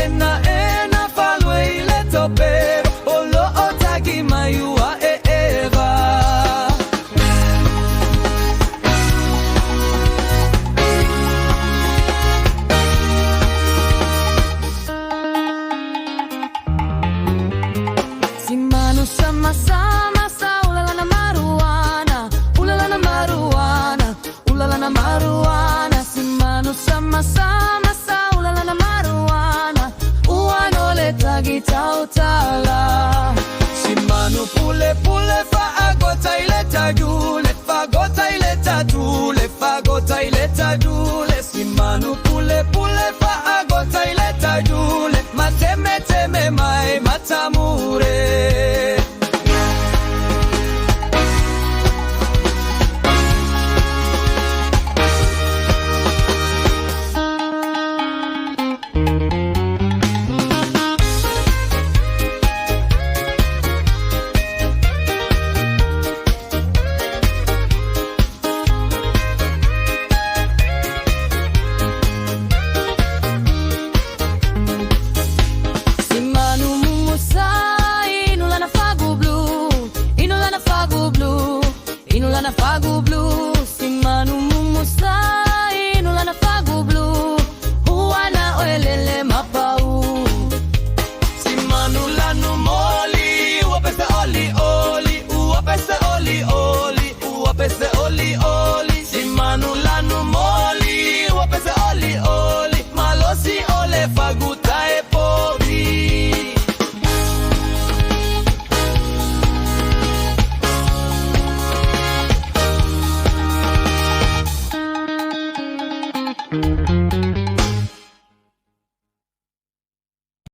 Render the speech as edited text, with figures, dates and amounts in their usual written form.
Ena ena falue i le topero o lo o taki mai ua e eva. Simanu sama sama sa ulalana maruana, ulalana maruana, ulalana maruana. Simanu sama sama sa ulalana maruana, uano le tagi tautala. Simanu pule pule fa agota ile tadule fagota ile tadule fagota ile tadule. Simanu pule pule fa agota ile tadule mateme teme mai matamure.